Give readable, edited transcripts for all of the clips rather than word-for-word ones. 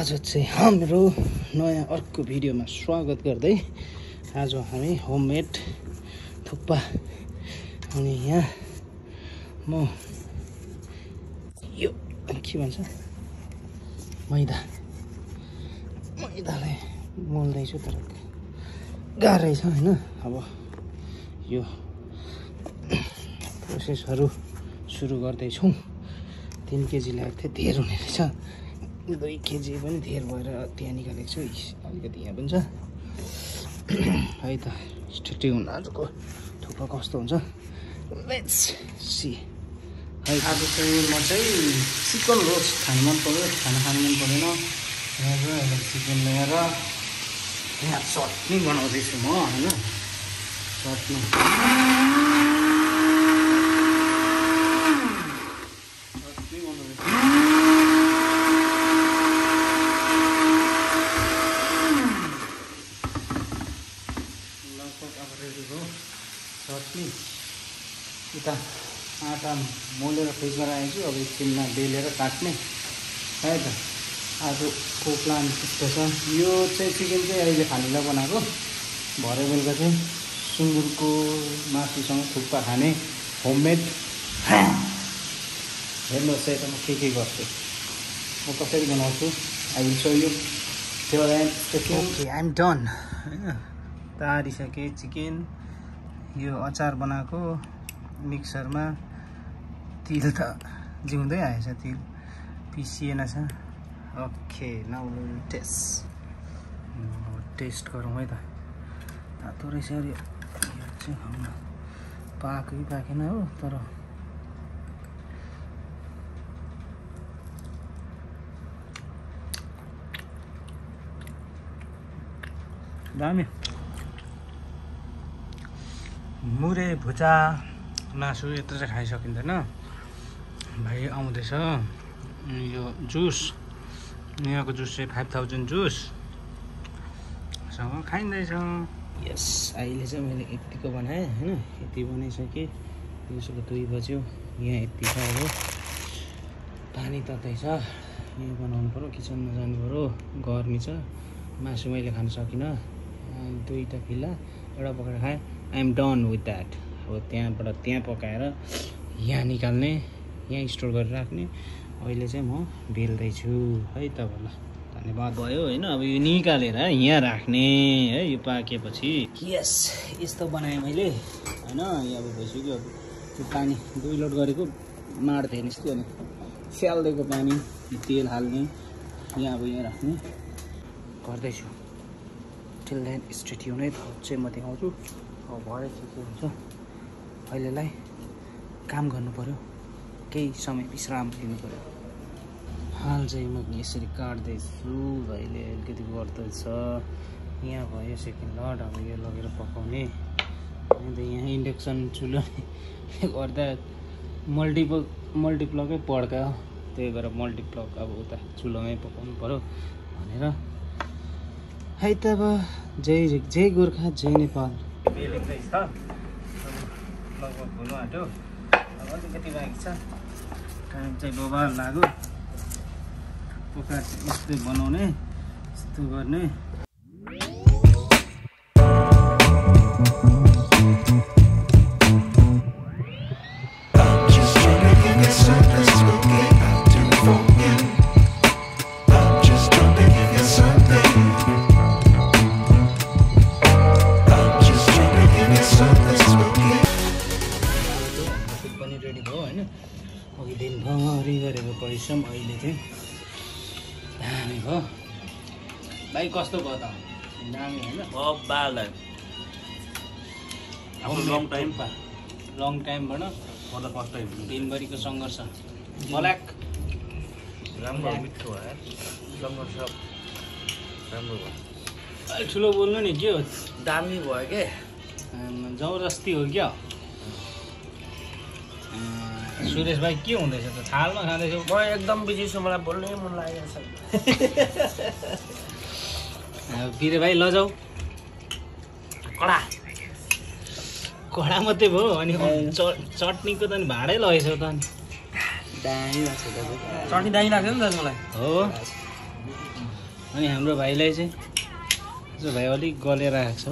आज चाहिँ हाम्रो नयाँ अर्को भिडियोमा स्वागत गर्दै आज हामी होममेड थुक्पा अनि यहाँ म यो के भन्छ मैदालाई मोल्दैछु तर गाह्रै छ हैन। अब यो प्रोसेसहरू सुरु गर्दैछौँ। 3 केजी ल्याएको थिएँ, धेर हुने रहेछ। 2 केजी पनि धेर भएर त्यहाँ निकालेको छु। अलिकति यहाँ पनि छ है त। स्टेटी हुन आजको थुक्पा कस्तो हुन्छ लेट्स सी है। आज चाहिँ म चाहिँ चिकन रोस्ट खानु मन पर्यो, खाना खानु मन पर्दैन। चिकन ल्याएर यहाँ चटनी बनाउँदैछु म होइन। चटनी चटनी यता आँटा मोलेर फ्रिजमा राखेको छु। अब एकछिनमा बेलेर काट्ने है त। आजको प्लान त्यस्तो छ। यो चाहिँ चिकन चाहिँ अहिले खानेलाई बनाएको। भरे बेलुका चाहिँ सुँगुरको मासुसँग थुक्पा खाने होममेड। हेर्नुहोस् है त म के गर्छु, म कसरी बनाउँछु। I will show you till then stay tuned. Okay I am done हैन। तारिसके चिकन। यो अचार बनाएको मिक्सरमा। तिल त जिउँदै आएछ, तिल पिसिएन छ। ओके नाउ टेस्ट गरौँ है त। तातो रहेछ यो चाहिँ पाएको कि पाकेन हो, तर दामी। मुरे भुजा मासु यत्रो चाहिँ खाइसकिँदैन। भाइ आउँदैछ। यो जुस, यहाँको जुस चाहिँ 5000 जुससँग खाइँदैछ। यस अहिले चाहिँ मैले यतिको बनाएँ होइन। यति बनाइसकेँ। दिउँसोको 2 बज्यो। यहाँ यति छ। अब पानी तताइछ। यहाँ बनाउनु पऱ्यो, किचनमा जानु पऱ्यो, गर्मी छ। मासु मैले खान सकिनँ। 2टा फिल्ला एउटा पकाएर खाएँ। I am done with that. अब त्यहाँबाट त्यहाँ पकाएर यहाँ निकाल्ने, यहाँ स्टोर गरेर राख्ने। अहिले चाहिँ म बेल्दैछु है त। ल धन्यवाद भयो होइन। अब यो निकालेर यहाँ राख्ने है। यो पाकेपछि यस यस्तो बनाएँ मैले होइन। यहाँ अब भइसक्यो। अब त्यो पानी 2 लोड गरेको माड्थेँ यस्तो अनि स्याल्दिएको पानी तेल हाल्ने। यहाँ अब यहाँ राख्ने गर्दैछु। टिल देन स्टे ट्युन्ड है त। चाहिँ म देखाउँछु। अब भरे के हुन्छ अहिलेलाई काम गर्नु पऱ्यो, केही समय विश्राम लिनु पऱ्यो। हाल चाहिँ म यसरी काट्दैछु। भाइले अलिकति गर्दैछ। यहाँ भयो सेकेन्ड लड। अब यो लगेर पकाउने। अन्त यहाँ इन्डक्सन चुलो गर्दा मल्टिप्लकै पड्कायो। त्यही भएर मल्टिप्लक अब उता चुलोमै पकाउनु पऱ्यो भनेर है त। अब जय गोर्खा जय नेपाल। बेलिँदैछ लगभग हुनु आँट्यो। अब अलिकति बाँकी छ। टाइम चाहिँ बबाल लाग्यो। पोका यस्तै बनाउने, यस्तो गर्ने। अघि दिनभरि गरेको परिश्रम अहिले चाहिँ दामी भयो। भाइ कस्तो भयो त? दामी होइन? लङ टाइमबाट दिनभरिको सङ्घर्ष ब्ल्याक राम्रो मिठो भयो। सङ्घर्ष राम्रो भयो। अलिक ठुलो बोल्नु नि। के हो? दामी भयो के? जबरजस्ती हो क्या? सुरेश भाइ के हुँदैछ त? थालमा खाँदैछौ? म एकदम बिजी छु, मलाई बोल्नै मन लागेको छ। बिरे भाइ लजाऊ। कडा मात्रै भयो अनि चटनीको त नि भाडै लगेछौ त नि। दामी लाग्छ। चटनी दामी लाग्छ नि त मलाई। हो अनि हाम्रो भाइलाई चाहिँ भाइ अलिक गलेर आएको छ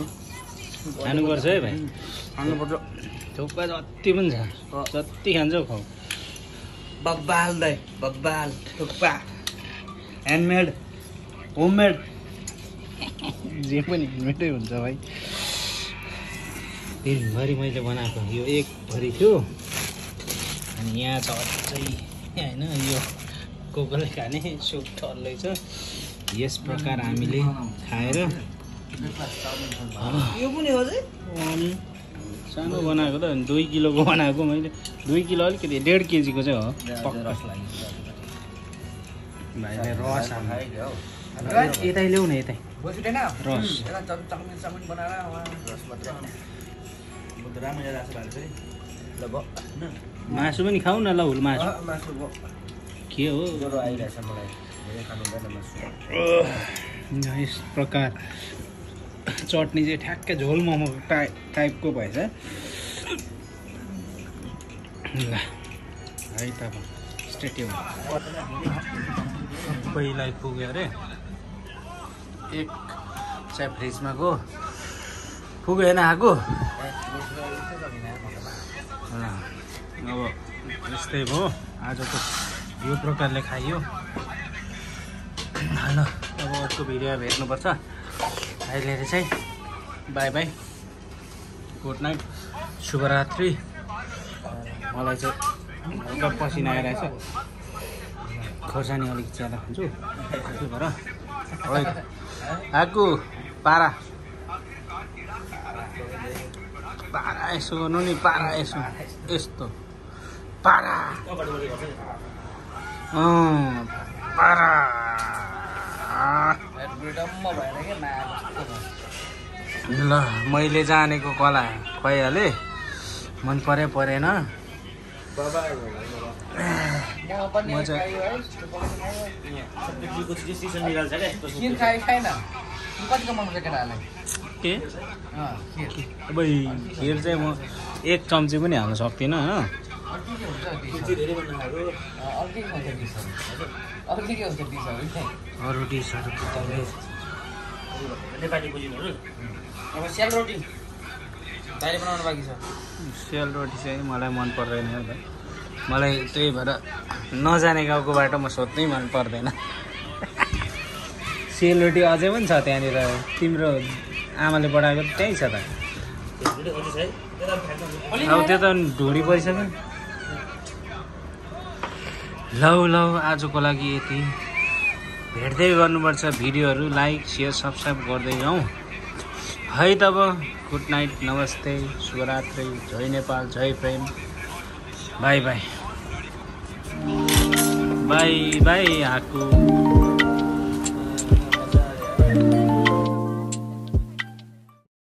खानुपर्छ है भाइ खानुपर्छ थुक्पा जति पनि छ जति खान्छौ खाऊ बब्बाल दाइ बब्बाल थुक्पा ह्यान्डमेड होममेड जे पनि हेलमेटै हुन्छ भाइ दिनभरि मैले बनाएको यो एक भरि थियो अनि यहाँ छ अझै होइन यो कोकोले खाने सुप ठल्लै छ यस प्रकार हामीले खाएर यो पनि हो चाहिँ अनि सानो बनाएको त 2 किलोको बनाएको मैले 2 किलो अलिकति 1.5 केजीको चाहिँ हो पक्का भाइले रस यतै ल्याउ न यतै रस मासु पनि खाऊ न ल हुल मासु के हो यस प्रकार चटनी चाहिँ ठ्याक्कै झोल मोमो टाइपको भएछ ल है त अब स्टेडियम पहिला पुग्यो अरे एक चाहिँ फ्रिजमा गयो पुग्यो होइन आएको अब यस्तै भयो आजको यो प्रकारले खाइयो ल अब अर्को भिडियो भेट्नुपर्छ अहिले चाहिँ बाई बाई गुड नाइट शुभरात्रि मलाई चाहिँ हल्का पसिना आइरहेछ खोर्सानी अलिक ज्यादा खान्छु त्यही भएर आगो पारा पारा यसो गर्नु नि पारा यसो यस्तो पारा पारा ल मैले जानेको कला खुवाइहालेँ मन परेन म चाहिँ के अब खिर चाहिँ म 1 चम्ची पनि हाल्न सक्दिनँ होइन अरू डिसहरू सेलरोटी बनाउनु बाँकी छ सेलरोटी चाहिँ मलाई मन पर्दैन भाइ मलाई त्यही भएर नजाने गाउँको बाटो म सोध्नै मन पर्दैन सेलरोटी अझै पनि छ त्यहाँनिर तिम्रो आमाले बढाएको त्यहीँ छ त अब त्यो त ढुँडी परिसक्यो लौ आजको लागि यति भेट्दै गर्नुपर्छ भिडियोहरू लाइक सेयर सब्सक्राइब गर्दै जाउँ है तब गुड नाइट नमस्ते शुभरात्रि जय नेपाल जय प्रेम बाई बाई बाई बाई आकु